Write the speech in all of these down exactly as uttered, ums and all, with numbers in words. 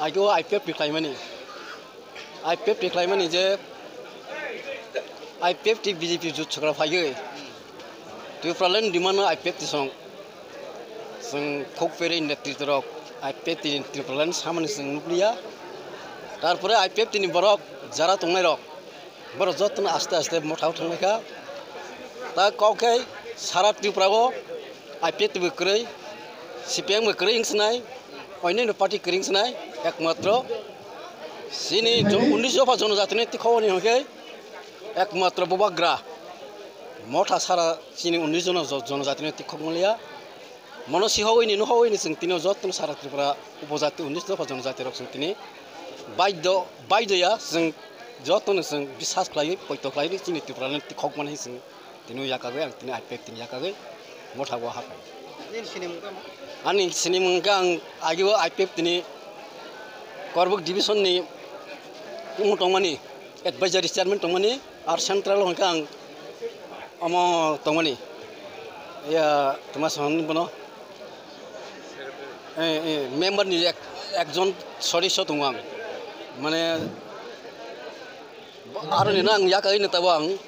Aigao I P F T khlaimani, I P F T khlaimani je I P F T B J P jut chwkra phaiwi Tipraland demand no I P F T song. Chwng khuk peri netritrok I P F T ni Tipraland samani chwng nukliya. Tarpore I P F T ni borok jara tongnairok, borok jotono aste aste mothao thanglaikha. Ta kok khe sara Tripura o I P F T bo kwrwi, C P M bo kwrwi wng sinai, onyaino party kwrwi wng sinai, ekmatro chini jo-, unnish dopha jonojatini tikhoboni hwnkhe ekmatro bubagra motha sara chini unnish jono jo-, jonojatini tikhok manliya. Mono sihowini nuhowini chwng tini jotono sara Tripura upojati unnish dopha jonojati rok chwng tini baidho, baidhoya chwng jotono chwng bisas khlaiwi poito khlaiwi chini Tripura ni tikhok mani chwng tini yakagwi ang tini I P F T ni yakagwi motha o haphai. Nini sinimung tamo? Ani sinimung khe ang agio I P F T ni Korbuk division ni omo tongmani advisory chairman tongmani. Ar central hwnkhe ang omo tongmani, ya, tongma songni bono, eh, eh, member ni ek, ekjon sodosyo tongo ang, mane, aro nini ang yakagwi neta bo ang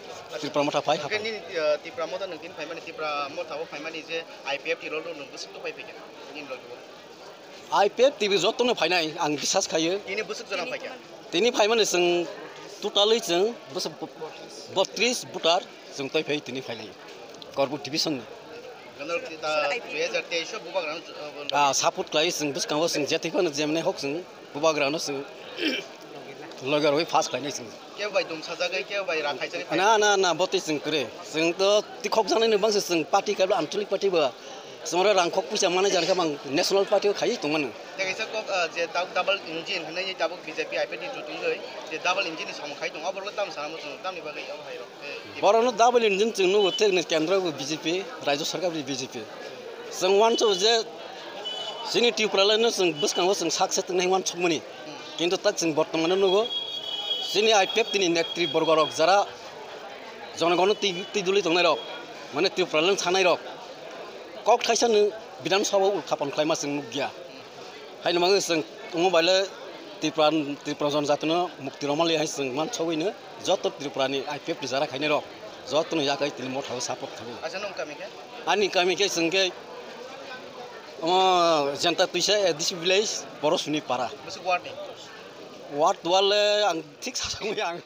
Tripura motha phai. Hwnkhe nini, eh, Tipra motha nwng tini phaimani, Tipra motha o phaimani je I P F T rok nwng bwswk tongphai phaikha nini logi o? I P F T bo jotono phainai, ang bisas khaio. Tini bwswk jona phaikha? Tini phaimani chwng totally chwng bwswk botris voter chwng twi phai tini phailai Korbuk division ni. Ganal kita dui hajar teis o bubagrano, uh, Ah, support khlai chwng bwskango chwng jeti khano jemne hok chwng bubagrano chwng logi rogwi pass khlainai chwng. Kebo bai dum sajagwi, kebo bai rang khaijagwi. Na, na, na, botwi chwng kwrwi. Chwng to tikhok janai no bangsa chwng party kaibo ancholik party bo. Chwng oro rang khok puisa manai jani khe bang national party o khaiwi tongmano. Tei kaisa kok, ah, je tabuk double engine hinwi tabuk B J P I P F T ni jutungwi je double engine ni samung khai tongo, abo rok tamo sana muchungo, tamni bagwi abo hai rok? Borokno double engine chwng nugo, tei kendro bo B J P, rajya sarkar bo B J P. Chwng uansukgo je chini Tripura le no chwng bwskango chwng sak se tongnai uansukmani. Kintu tak chwng bortomano nugo, chini I P F T ni netri borgo rok jara jonogono twi, twi duli tongnai rok, mane Tripura le sanai rok, kok thaisa no Bidhan Sabha o uthapon khlaima chwng nukya. Haino mangwi chwng omo bai le Tripura, Tripura jonojatino mukti romali hai chwng mansogwino joto Tripura ni I P F T jara khainai rok jotono yakai tini motha o support khaio. Acha nwng kami khe? Ani kami khe chwng khe omo Jenta Twisa A D C village Porosuni para. Bwswk ward ni? Ward wale ang thik sa sangwi ang.